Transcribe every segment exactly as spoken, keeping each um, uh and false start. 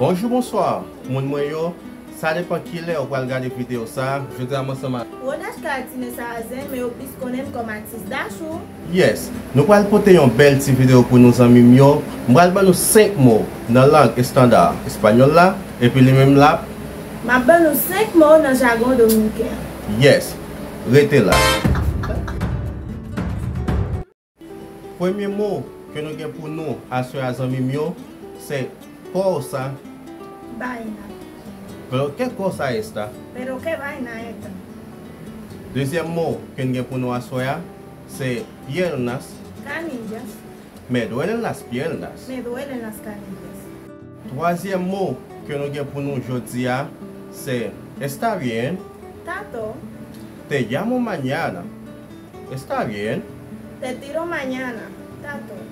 Bonjou, bonswa, moun mwen yo. Sa depann kilè ou pral gade videyo sa. Jodi a m ansanm ak Rodash Karatine Sarazen, men yo plis konnen m kòm atis Dachou. Yes, nou pral pote yon bèl ti videyo pou nou, zanmi m yo. M pral ban nou senk mo nan lang estanda espanyòl la, epi li menm l ap M ap ban nou senk mo nan jagon dominiken an. Yes, rete la. Premye mo ke nou gen pou nou aswè a, zanmi m yo, se cosa. Vaina. Pero qué cosa esta? Pero qué vaina esta? Dezyèm mo ke n gen pou nou aswè a, se piernas. Canillas. Me duelen las piernas. Me duelen las canillas. Twazyèm mo ke nou gen pou nou jodi a, se está bien. Está todo. Te llamo mañana. Está bien. Te tiro mañana. Está todo.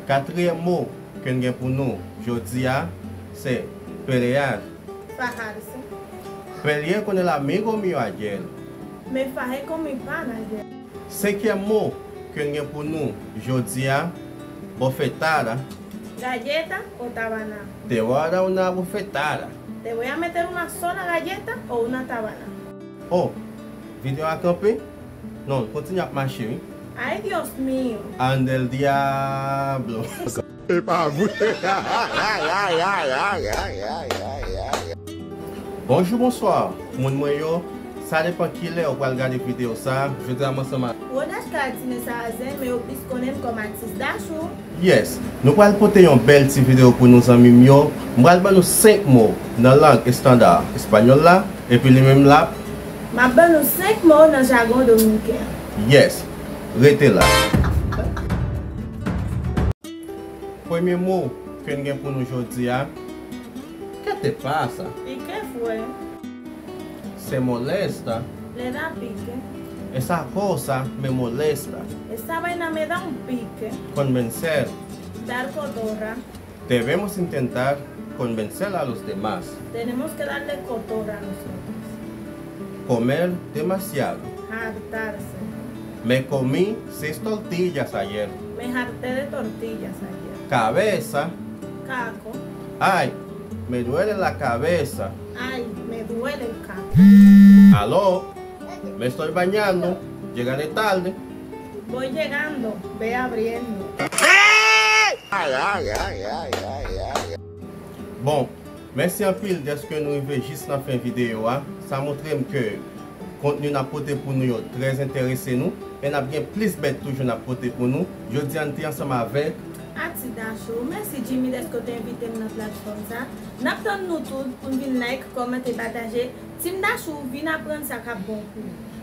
Katriyèm mo ke n gen pou nou jodi a, se pelear. Fajarse. Peleé con el amigo mío ayer. Me fajé con mi pana ayer. Senkyèm mo ke n gen pou nou jodi a, bofetada. Galleta o tabana. Te voy a dar una bofetada. Te voy a meter una sola galleta o una tabana. Oh, videyo a kanpe? Non, kontinye ap mache, wi. Ay, Dios mío. Ande el diablo. E pa vre. Bonjou, bonswa, moun mwen yo. Sa depann kilè ou pral gade videyo sa. Jodi a m ansanm ak Rodash Karatine Sarazen, men yo plis konnen m kòm atis Dachou. Yes, nou pral pote yon bèl ti videyo pou nou, zanmi m yo. M pral ban nou senk mo nan lang estanda espanyòl la, epi li menm l ap M ap ban nou senk mo nan jagon dominiken an. Yes, rete la. Premye mo ke n gen pou nou jodi a, ¿qué te pasa? Pike, fwe. Se molesta. Le da pike. Esa cosa me molesta. Esa vaina me da un pique. Convencer. Dar cotorra. Debemos intentar convencer a los demás. Tenemos que darle cotorra a los otros. Comer demasiado. Hartarse. Me comí seis tortillas ayer. Me harté de tortillas ayer. Cabeza. Caco. Ay, me duele la cabeza. Ay, me duele el caco. Aló, me estoy bañando. Llegaré tarde. Voy llegando. Ve abriendo. Bon, mèsi anpil dèske nou rive jis nan fen videyo a. Sa montre m ke kontni n ap pote pou nou yo trè enterese nou, e n ap gen plis bèt toujou n ap pote pou nou. Jodi a, n te ansanm avèk Atis Dachou. Mèsi, Jimmy, dèske w te envite m nan platfòm sa. N ap tann nou tout pou n vin like, kòmante, pataje. Team Dachou, vin aprann sa k ap bon pou ou.